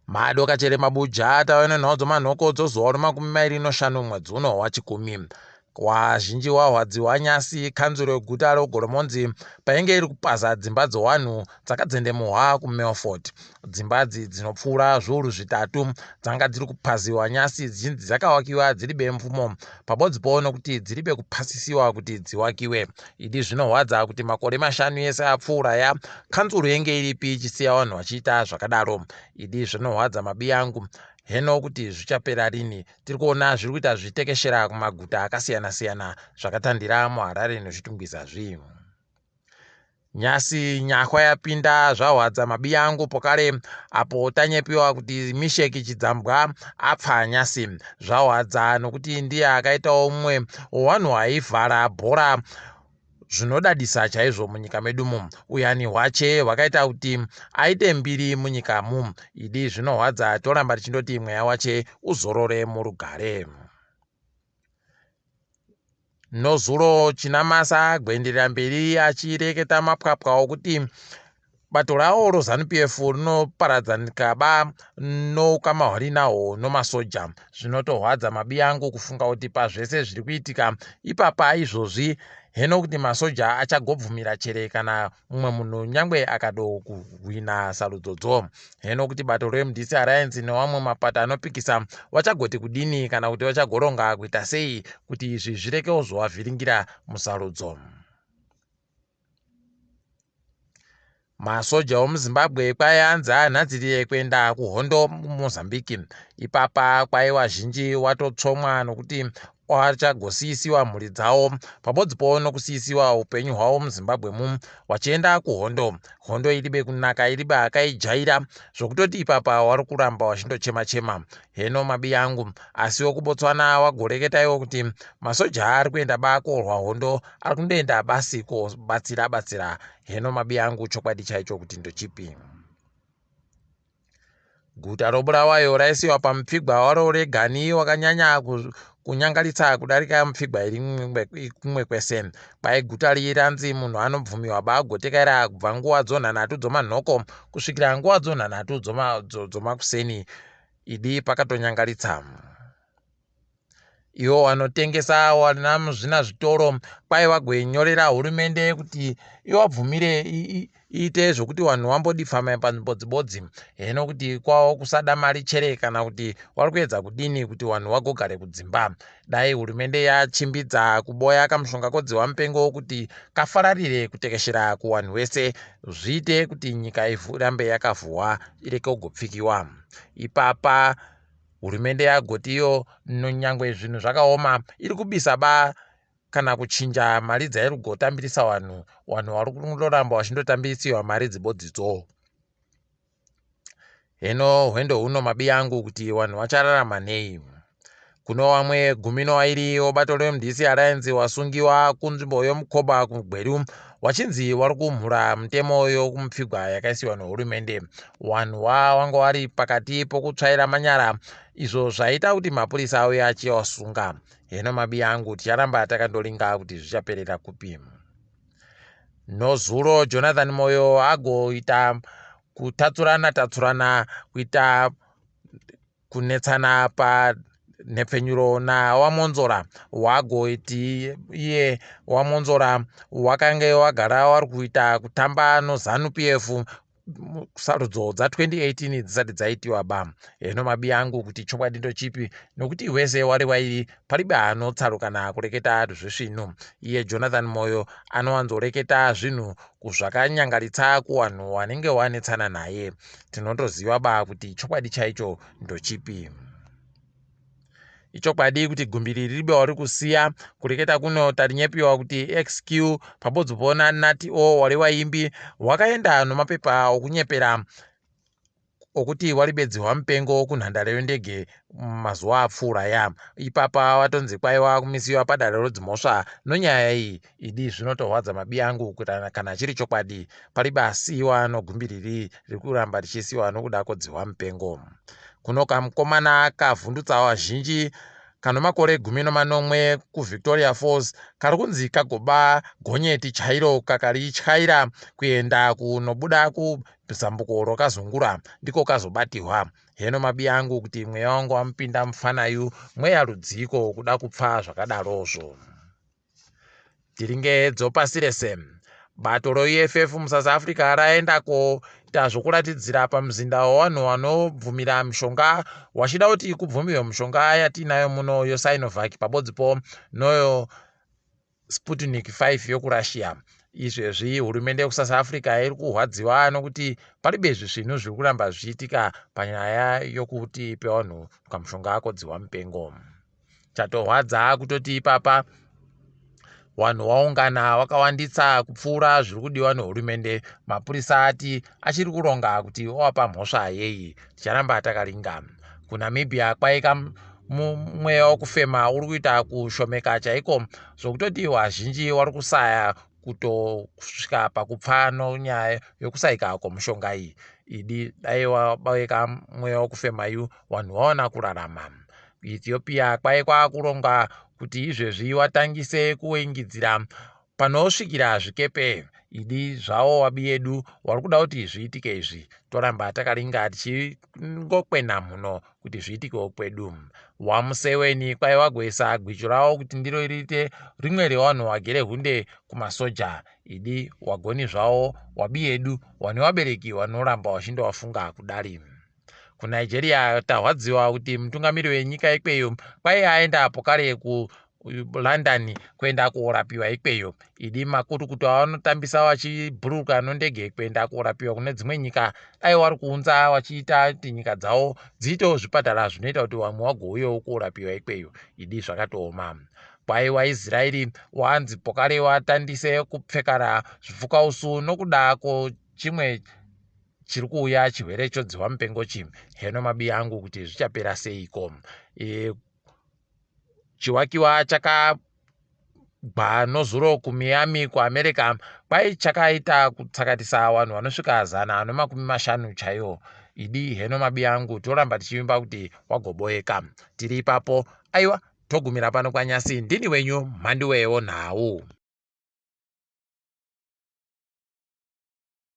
Madoka chere mabuja tave nenhau dzomanhoko dzozuva remakumi mairi noshanu mwedzi uno waChikumi. Wazhinji wahwadziwa nyasi kanzuro yeguta reGoromonzi painge iri kupaza dzimba dzewanhu dzakadzendemuhwa kuMelfort. Dzimbadzi dzinopfuura zviuru zvitatu dzanga dziri kupaziwa nyasi dzichinzi dzakawakiwa dziri bemvumo pabodzipo nokuti dziri bekupasisiwa kuti dziwakiwe. Idi zvinohwadza kuti makore mashanu ese apfuura ya kanzuro yenge iripi ichisiya vanhu vachiita zvakadaro. Idi zvinohwadza mabiyangu heno kuti zvichapera rini. Tiri kuona zviri kuita zvichitekeshera kumaguta akasiyana-siyana zvakatandira muHarare neZvitungwiza zvi. Nyasi nyahwa yapinda zvahwadza mabiyangu pokare apo tanyepiwa kuti Misheki Chidzambwa apfa nyasi. Zvahwadza nokuti ndiye akaitawo umwe wevanhu aivhara bhora zvinodadisa chaizvo munyika medumu. Uyani hwache hwakaita kuti aite mbiri munyikamu. Idi zvinohwadza toramba tichindoti mweya wache uzorore murugare. Nozuro Chinamasa gwenderera mberi achireketa mapwapwa okuti bato rawo roZanu-PF rinoparadzanika ba noukama hwarinahwo nomasoja. Zvinotohwadza mabiyangu kufunga kuti pazvese zviri kuitika ipapa izvozvi heno kuti masoja achagobvumira chere kana mumwe munhu nyangwe akadokuhwina sarudzodzo. Heno kuti bato reMDC Alliance newamwe mapato anopikisa vachagoti kudini kana kuti vachagoronga kuita sei kuti izvi zvireke kuzovavhiringira musarudzo. Masoja omuZimbabwe kwai anzi anhadzirire kuenda kuhondo muMozambique. Ipapa kwai wazhinji watotsvomwa nokuti wachagosiisiwa mhuri dzawo pabodzipo nokusiisiwa upenyu hwavo muZimbabwe mu wachienda kuhondo. Hondo iribe kunaka iribe akaijaira zvokutoti ipapa wari kuramba wachindochema chema. Heno mabi angu asiwo kuBotswana wagoreketaiwo kuti masoja ari kuenda ba korwa hondo ari kundoenda basi kobatsira batsira. Heno mabi angu chokwadi chaicho kuti ndochipi. Guta roBulawayo raisiwa pamupfigwa waro regani wakanyanya kunyangaritsa kudarika mupfigwa iri kumwe kwese. Kwai guta riyi ranzi munhu anobvumiwa baagotekaira kubva nguva dzonhanhatu dzomanhoko kusvikira nguva dzonhanhatu dzomakuseni. Idi pakatonyangaritsa. Iwo wanotengesa wana muzvinazvitoro kwai wagoinyorera hurumende kuti iwabvumire iite zvokuti vanhu wambodipfama panzvimbo heno kuti kwavo kusada mari chere kana kuti wari kuedza kudini kuti vanhu wagogare kudzimba. Dai hurumende yachimbidza kuboya kamushonga kodziwa mupengo kuti kafararire kutekeshera kuvanhu wese zviite kuti nyika irambe yakavhuwa ireke kugopfikiwa. Ipapa hurumende yagoti iyo nyangwe zvinhu zvakaoma iri kubisa ba kana kuchinja mari dzairi kugotambirisa vanhu, vanhu vari kundoramba vachindotambirisiwa mari dzibodzidzo. Heno hwendo huno mabi angu kuti vanhu vachararama nei. Kuno vamwe gumi nowairi webato reMDC Alliance wasungiwa kunzvimbo yoMukoba kuGweru wachinzi wari kumhura mutemo yokumupfigwa yakaisiwa nehurumende. Vanhu wanga wari pakati pokutsvaira manyara izvo zvaita kuti mapurisa auye achivasunga. Heno mabi angu ticharamba takandolinga kuti zvichaperera kupi. Nozuro Jonathan Moyo agoita kutatsurana tatsurana kuita kunetsana panhepfenyuro naWaMwonzora wagoti iye WaMwonzora wakange wagara wari kuita kutamba noZanu PF sarudzo dza2018 dzisati dzaitiwa ba. Heno mabi angu kuti chokwadi ndochipi nokuti wese wari wairi paribe anotsarukana kureketa zvisvinu. Iye Jonathan Moyo anowanzoreketa zvinhu zvakanyangaritsa kuvanhu vanenge wanetsana naye. Tinotoziva ba kuti chokwadi chaicho ndochipi. Ichokwadi kuti gumbiri riribe wari kusiya kureketa kuno tarinyepiwa kuti XQ pabodzipo naNati O wari waimbi wakaenda nomapepa okunyepera okuti waribedziwa mupengo kunhandare yendege mazuva apfuura ya. Ipapa watonzi kwaiwa kumisiwa padare rodzimhosva nonyaya iyi. Idi zvinotohwadza mabi angu kuti kana chiri chokwadi paribe asiwa nogumbiriri riri kuramba richisiwa nokuda kodzihwa mupengo. Kuno kamukomana kavhundutsa vazhinji Kano makore 17 kuVictoria Falls kari kunzi kagoba gonyeti chairo kakarityaira kuenda kunobuda kuzambuko rokazungura ndiko kazobatihwa. Heno mabi angu kuti mweya wangu wamupinda mufanayu mweya rudziiko kuda kupfa zvakadarozvo. Tiringe dzopasi rese. Bato roEFF muSouth Africa raenda koita zvokuratidzira pamuzinda wevanhu vanobvumira mishonga wachida kuti kubvumirwe mishonga yatiinayo muno yoSinovac pabodzipo noyo Sputnik 5 yokuRussia. Izvezvi hurumende yekuSouth Africa iri kurwadziwa nokuti paribe zvisvinhu zviri kuramba zvichiitika panyaya yokuti pevanhu kamushonga kodzihwa mupengo. Chatorwadza kutoti ipapa vanhu waungana wakawandisa kupfuura zviri kudiwa nehurumende. Mapurisa ati achiri kuronga kuti ovapa mhosva yei. Ticharamba takaringa. KuNamibia kwaika mweya wokufema uri kuita kushomeka chaiko zvokutoti vazhinji vari kusaya kutosvika pakupfa nonyaya yokusaika kwomushonga iyi. Idi dai wabeka mweya wokufema yu vanhu vaona kurarama. KuEthiopia kwai kwakuronga kuti izvezvi watangise kuingidzira panosvikira zvikepe. Idi zvavo wabi yedu wari kuda kuti zviitike izvi. Toramba takaringa tichingokwena mhuno kuti zviitikewo kwedu. WaMuseweni kwai wagoisa gwicho ravo kuti ndiro riite rimwe revanhu vagere hunde kumasoja. Idi wagoni zvavo wabi yedu wane vabereki vanoramba vachindovafunga kudari. KuNigeria tarwadziwa kuti mutungamiri wenyika ikweyo kwai aenda pokare kuLondon kuenda korapiwa ikweyo. Idi makurukuto avanotambisa vachibhururuka nondege kuenda korapiwa kune dzimwe nyika dai vari kuunza vachiita kuti nyika dzavo dziitewo zvipatara zvinoita kuti vamwe vagouyawo korapiwa ikweyo. Idi zvakatooma. Kwai waIsraeri wanzi pokare watandise kupfekara zvipfukausu nokuda kwochimwe chiri kuuya chirwere chodzihwa mupengo chi. Heno mabi angu kuti zvichapera seiko. Chiwakiwa chakagwa nozuro kuMiami kuAmerica kwai chakaita kutsakatisa vanhu vanosvika 150 chaiwo. Idi heno mabi angu toramba tichivimba kuti wagoboeka. Tiri ipapo aiwa togumira pano kwanyasi ndini wenyu mhanduwewo nhau.